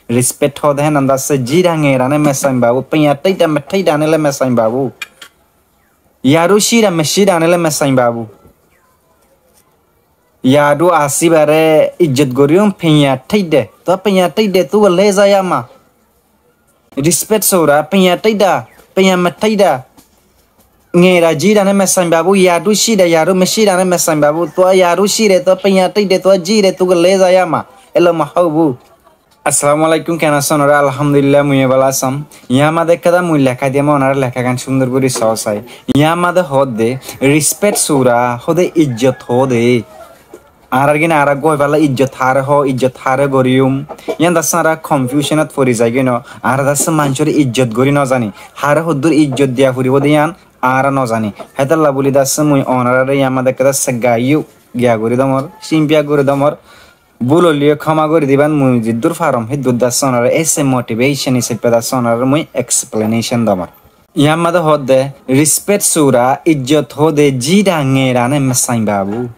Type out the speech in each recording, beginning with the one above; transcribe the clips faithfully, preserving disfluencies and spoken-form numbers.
Rispet hoóde hénnan dase, zíra ŋeerane mesain babú, peiyañtháidha mettháidha aníle mesain babú. Yarú círa mecíra aníle mesain babú. Yarú así baré ijjot goríyum peiyañtháidha. Tuá peiyañtháidha tuáñlla zayama. Rispet suura, peiyañtháidha, peiyañtháidha. Ŋeera zíra ne mesain babú, yarú círa, yarú mecíra ne mesain babú. Tuá yarú círe, tuá peiyañtháidha, tuá zíre, tuáñlla zayama. Élla maháubu. Assalamu alaikum, keén asón ónora? Alhamdulillah, mui bála asóm. Yá madé ekkán mui leká diyé, ónora lekágan cúndor gorí soó sai. Yá madé hoóde, rispet suura hoóde ijjot hoóde. Añárar gín añára goi fala ijjot haré hoó, ijjot haré goríyum. Yían dase añára konfiucónot fori zaigói no. Añára dase maincóre ijjot gorí nozaní. Haré hoddúr ijjot diya foribóu de yían añára nozaní. Hétolla bóli dase mui ónorare yá madé ekkán dase gaiyó giya gorí domor, címpiya gorí domor. Búl óile kóma gorí diban, mui ziddúr farom híddúr dase ónorare ese motivation hísabe dase ónorare mui explanation domor. Yá madé hoóde, rispet suura, ijjot hoóde zíra ŋeerane mesain babú.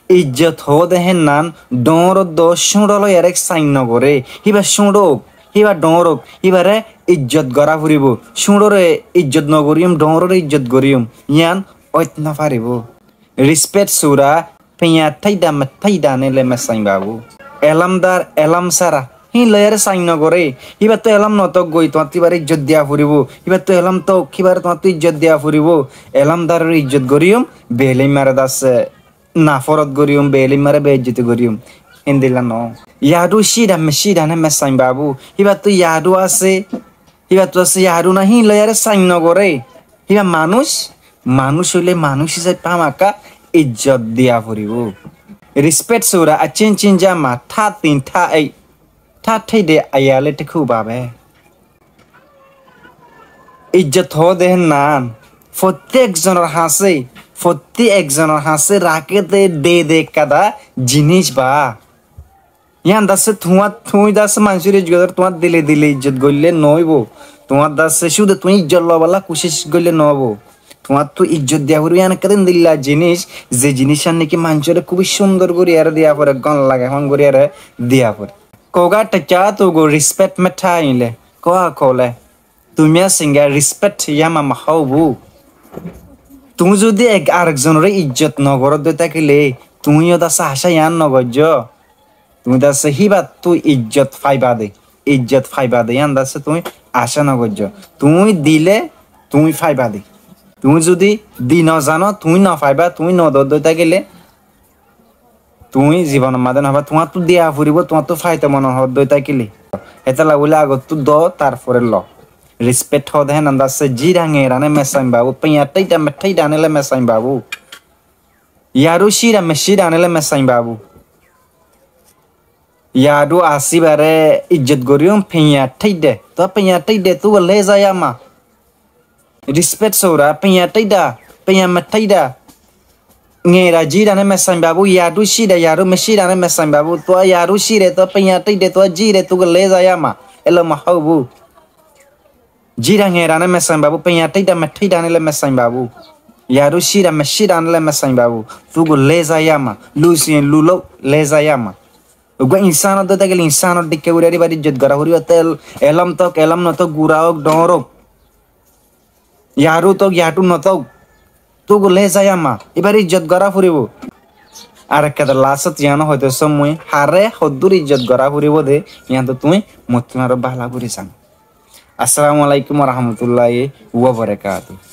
Ijjot hoóde hénnan dhoóñr dó cúñço loiyaré sain nogoré. Híba cúñço ók, híba dhoóñr ók, híbare ijjot gorá foribóu. Cúñçore ijjot nogoríyum, dhoóñrore ijjot goríyum. Yían óit nofaribóu. Rispet suura, peiyañtháidha mettháidha aníle mesain babú. Elómdar elóm sára, híin loiyaré sain nogoré. Híbattu elóm notók goi, tuáñttu híbare ijjot diya foribóu. Híbattu elóm tók, híbare tuáñttu ijjot diya foribóu. Elómdarore ijjot goríyum, beeléimmare dase naforot goríyum, beeléimmare beijjoti goríyum. Héndilla noó. Yarú círa mecíra ne mesain babú. Híbattu yarú asé, híbattu asé yarú nái, híin loiyaré sain nogoré. Híba manúic, manúic óile manúic hísabe hámaká ijjot diya foribóu. Rispet suura, a cín cín zama, thá tin thá ei, thá théide aiyalé thík hú babe. Ijjot hoóde hénnan, fottí ekzonor hañsé, fottí ekzonor hañsé raké de de de ekkán dá ziníc ba. Yían dase tuáñr, tuñí dase maincóre ijjot goró, tuáñr dile dile ijjot goillé noóibou. Tuáñr dase cúde tuñí ijjot lobálla kucíc goillé noóibou. Tuáñttu ijjot diya foribóu, yían ekkán endilla ziníc, ze ziníc yían niki maincóre kúbi cúndor goríyaré diya foré, gom lage fán goríyaré diya foré. Kouga thaikká tuáñgua rispet mettháile, kouga koóle. Tuñí asé enggá rispet yá mama hóbu. Tuñí zudi ek arekzonoré ijjot nogoródde tákile, tuñí yó dase acá yián nogoijjó. Tuñí dase híbattu ijjot faiba de, ijjot faiba de yián dase tuñí acá nogoijjó. Tuñí dile tuñí faiba de. Tuñí zudi di nozano, tuñí nofaiba, tuñí nodoódde tákile, tuñí zibonor mazé nofaiba, tuáñttu diya foribóu, tuáñttu faito mone hoódde tákile. Hétolla bóli agottú do, tarfore lo. Rispet hoóde hénan dase, zíra ŋeerane mesain babu, peñattá ita mettá ita aníle mesain babu. Yarú círa mecíra aníle mesain babu. Yarú así baré ijjot goríyum peñattá ita. Tuá peñattá ita, tuá lé zayama. Rispet sóora, peñattá ita, peñattá ita. Ŋeera zíra ne mesain babu, yarú círa, yarú mecíra ne mesain babu. Tuá yarú círe, tuá peñattá ita, tuá zíre, tuá lé zayama. Élla ma hóbu. Zíra ŋeera ne mesain babu, peñattá ita mettá ita aníle mesain babu. Yarú círa mecíra aníle mesain babu. Tuá lé zayama. Lusiyen luló lé zayama. Uggúa insánor dói tákile insánor dhikká gorí ar íbar ijjot gorá foribó. Tel elóm tók, elóm notók, gura ók, dhoóñr ók, yarú tók, yarú notók, tuá lé zayama, íbar ijjot gorá foribó. Ar ekkán lasót yián hoitó sómoi, haré hoddúr ijjot gorá foribó de, yiántu tuñí mottún aró bála gorí zano. Assalamu alaikum wa rahmatullahi wa barakatuhu.